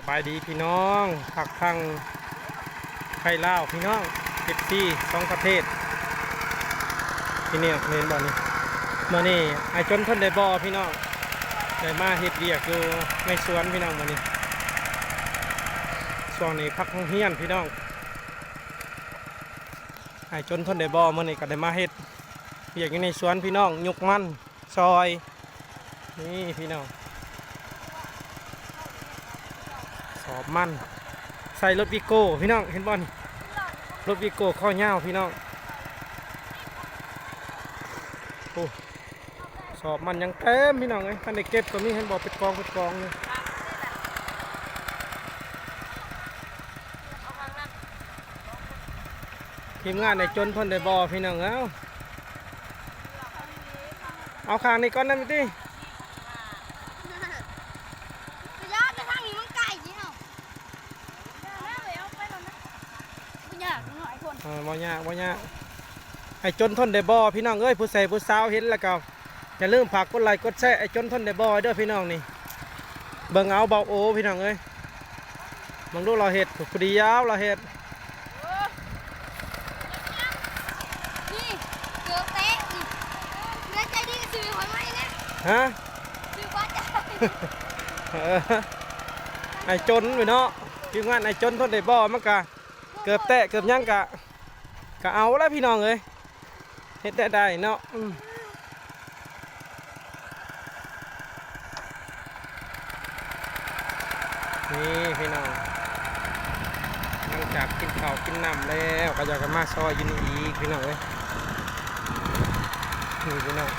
ສະບາຍດີພີ່ນ້ອງ ພັກພັງໄທລາວພີ່ນ້ອງ ເອັຟຊີ ສອງປະເທດ ພີ່ນ້ອງເຫັນບໍ່ນີ້? ມື້ນີ້ອ້າຍຈົນທົນໄດ້ບໍ່ພີ່ນ້ອງ ໄດ້ມາເຮັດວຽກຢູ່ໃນສວນພີ່ນ້ອງ ມື້ນີ້ ຊ່ວງນີ້ພັກໂຮງຮຽນພີ່ນ້ອງ. ອ້າຍຈົນທົນໄດ້ບໍ່ ມື້ນີ້ກໍໄດ້ມາເຮັດວຽກຢູ່ໃນສວນພີ່ນ້ອງ ຍົກມັນ ຊອຍ ນີ້ພີ່ນ້ອງ ສອບມັນ ໃສ່ລົດວີໂກ້ພີ່ນ້ອງ ເຫັນບໍ່ນີ້? ລົດວີໂກ້ຄໍຍາວພີ່ນ້ອງ ໂອ້ ສອບມັນຍັງເຕັມພີ່ນ້ອງເອີຍ ຄັນໄດ້ເກັບກໍມີ ເຫັນບໍ່ ເປັນກອງເປັນກອງຢູ່. ທີມງານໄດ້ຈົນເພິ່ນໄດ້ບໍ່ພີ່ນ້ອງເອີຍ ເອົາຂ້າງນີ້ກ່ອນນຳຕິ ໄປທາງນີ້ມັນໄກເນາະ ບໍ່ຍາກເນາະໄອ້ຄົນ ເອີ ບໍ່ຍາກ ບໍ່ຍາກ ໄອ້ຈົນທົນໄດ້ບໍ່ພີ່ນ້ອງເອີຍ ຜູ້ໃດຜູ້ສາວເຫັນແລ້ວກໍ ຢ່າລືມຝາກກົດໄລກົດແຊ ໄອ້ຈົນທົນໄດ້ບໍ່ເດີພີ່ນ້ອງນີ້ ເບິ່ງເອົາເບົາໂອພີ່ນ້ອງເອີຍ ເບິ່ງດູລາວເຮັດ ຜູ້ດຽວລາວເຮັດ ນີ້ເກືອບແຕະນີ້ ຜູ້ໃດໃຈດີກໍຊື້ໃຫ້ຂ້ອຍໃໝ່ແດ່ ຮະ ຊື້ບໍ່ໄດ້ ເອີ ໄອ້ຈົນເນາະ ທີມງານໄອ້ຈົນທົນໄດ້ບໍ່ ມັນກະເກືອບແຕະເກືອບຫຍັງກະ ກະເອົາລະພີ່ນ້ອງເອີຍ ເຮັດແນວໃດເນາະ ອືມ ນີ້ພີ່ນ້ອງ ຫຼັງຈາກກິນເຂົ້າກິນນ້ຳແລ້ວ ກໍຢາກຈະມາຊອຍຢູ່ນີ້ອີກພີ່ນ້ອງເອີຍ ນີ້ພີ່ນ້ອງ